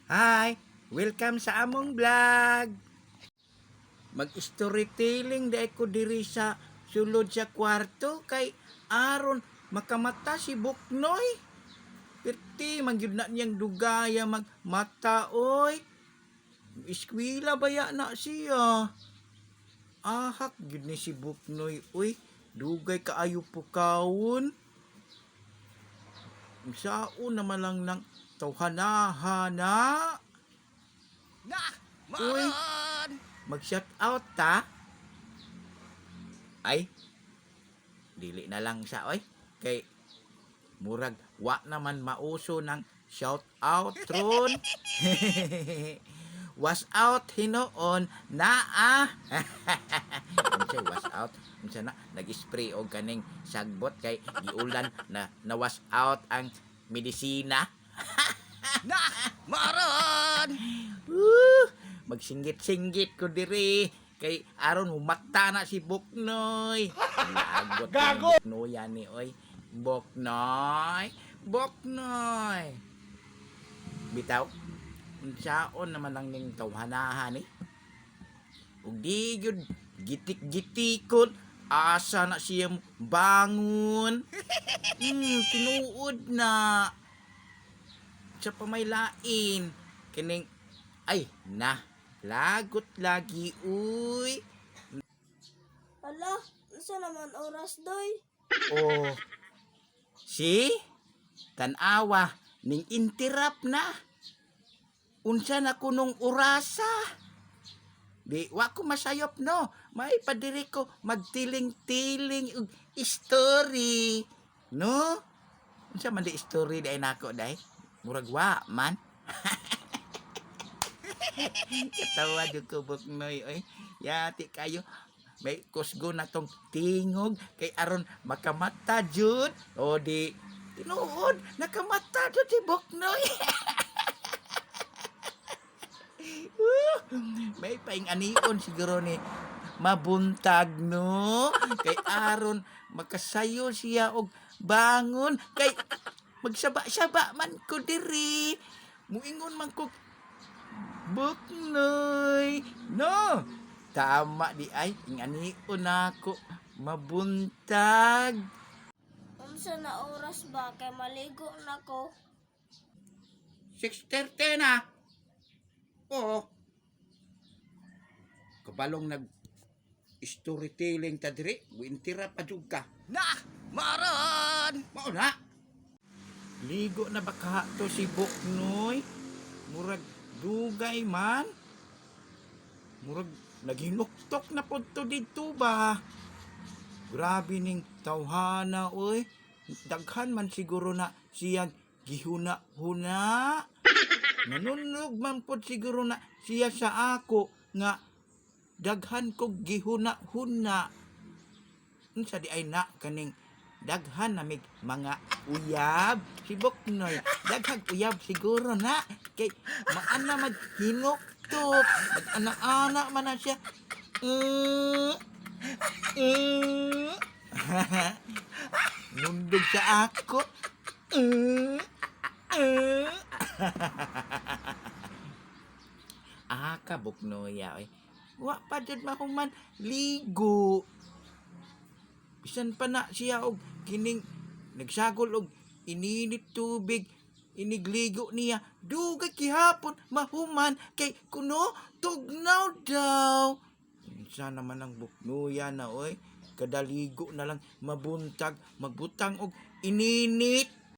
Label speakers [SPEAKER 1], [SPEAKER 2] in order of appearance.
[SPEAKER 1] Hi! Welcome sa among vlog! Mag-storytelling dahil ko diri sa sulod sa kwarto kay aron makamata si Buknoy. Pirti man gyud na niyang dugaya magmata oy. Eskwela baya na siya. Ahak gyud ni si Buknoy oy. Dugay kaayo pukawon. Saon naman lang ng tawhanahana.
[SPEAKER 2] Na!
[SPEAKER 1] Uy.
[SPEAKER 2] Maron!
[SPEAKER 1] Mag-shout out ta. Ay. Dili na lang sa oy. Kay murag wa naman mauso ng shout out ron. Was out hinuon naa. Unsa was out? Unsa na nag-spray og kaning sagbot kay giulan na na was out ang medisina.
[SPEAKER 2] Na! Maron!
[SPEAKER 1] Woo! Magsinggit-singgit ko diri kay aron humata na si Buknoy. Lagot. Gago. Buknoy ni oy. Buknoy. Buknoy. Bitaw. Unsaon naman lang ning tawhanahan ni? Ug di gyud gitik-gitikon asa na siya bangon. Tinuod na sa pamaylain kining ay na lagot lagi uy.
[SPEAKER 3] Ala, unsa naman oras doy?
[SPEAKER 1] Oh, si tanawa ning interrupt na. Unsa na kunong orasa di wa ko masayop, no? May padiri ko magtiling-tiling og story, no? Unsa man di story di ay nako day? Murag wa man. Katawa jud ko, Buknoy oy. Yati kayo. May kusgo na tong tingog kay aron makamata jud. O di tinuod nakamata jud si Buknoy. Woo! May paing-anion siguro ni mabuntag, no? Kay aron makasayo siya og bangon kay magsaba-saba man ko diri. Muingon man ko, "Buknoy," no? Tama di ay inganion nako mabuntag.
[SPEAKER 3] Unsa na oras ba kay maligo na ko?
[SPEAKER 1] 6:30 na. Oo. Kabalong nag storytelling ta diri, wintira pa jud ka.
[SPEAKER 2] Na! Maron!
[SPEAKER 1] Mao na. Ligo na ba ka to si Buknoy? Murag dugay man. Murag naghinuktok na pod to didto ba? Grabe ning tawhana oy. Daghan man siguro na siyang gihuna-huna. Nanunog man pod siguro na siya sa ako nga daghan kog gihuna-huna. Unsa di ay na kaning daghan na mig mga uyab si Buknoy? Daghang uyab siguro na kay maana maghinuktok, mag-ana-ana man na siya. Nundog sa ako. Ah, ka Buknoy, oy. Wa pa jud mahuman ligo. Bisan pa na siya og kining nagsagol og ininit tubig inigligo niya, dugay gihapon mahuman kay kuno tugnaw daw. Unsa naman ang buknuya na oy? Kadaligo na lang mabuntag magbutang og ininit.